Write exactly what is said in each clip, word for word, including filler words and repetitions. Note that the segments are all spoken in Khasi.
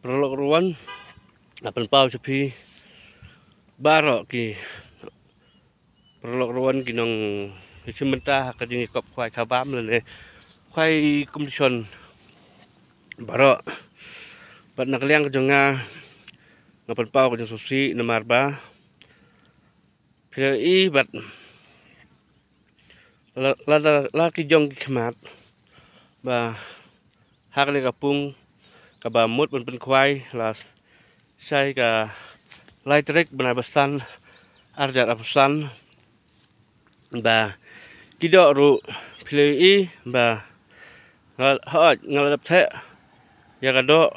Paralok ruh wan, nga pynpaw sha phi baroh ki paralok ruh wan ki nongshim bynta ha ka jingïakop khwai kha bam lane khwai competition baroh. Bad na ka liang ka jong nga, nga pynpaw ka jingsngewsih namar ba phi la ïohi bad la, la, la, la ki jong ki khmat ba ha kane ka pung kaba mut ban pynkhwai la shai ka lai tarik bnai ba san, ar hajar arphew san, ba ki doh ruh phi la ïohi ba nga, hooid, nga la dep theh ïa ka doh.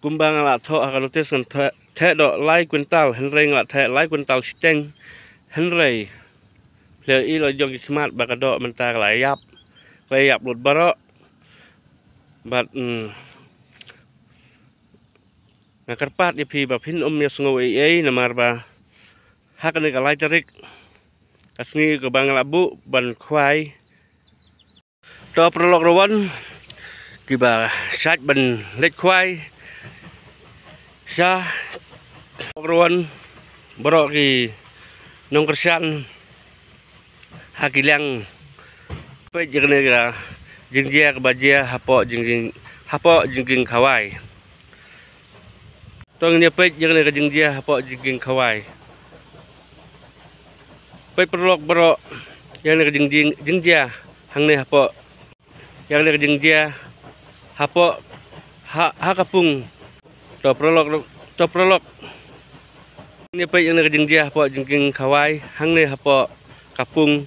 Kumba nga la thoh ha ka notis, ngan theh, theh doh lai kwintal, hynrei nga la theh lai kwintal shiteng. Hynrei phi la ïohi la jong ki khmat ba ka doh mynta ka la ïap, ka la ïap lut baroh. Bad, mm, nga kyrpad ïa phi ba phin ym ïa sngew ei ei namar ba ha kane ka lai tarik, ka sngi kaba nga la buh ban khwai. To paralok ruh wan, kiba shait ban leit khwai sha, ruh wan, baroh ki nongkyrshan ha ki liang, peit ïa kane ka jingjia kaba jia hapoh jingkieng, hapoh jingkieng khawai. To ngin ïa peit ïa kane ka jingjia hapoh jingkieng khawai. Peit paralok baroh, ïa kane ka jingjing, jingjia hangne hapoh, ïa kane ka jingjia hapoh, ha, ha ka pung. To paralok, to paralok, ngin ïa peit ïa kane ka jingjia hapoh jingkieng khawai hangne hapoh ka pung.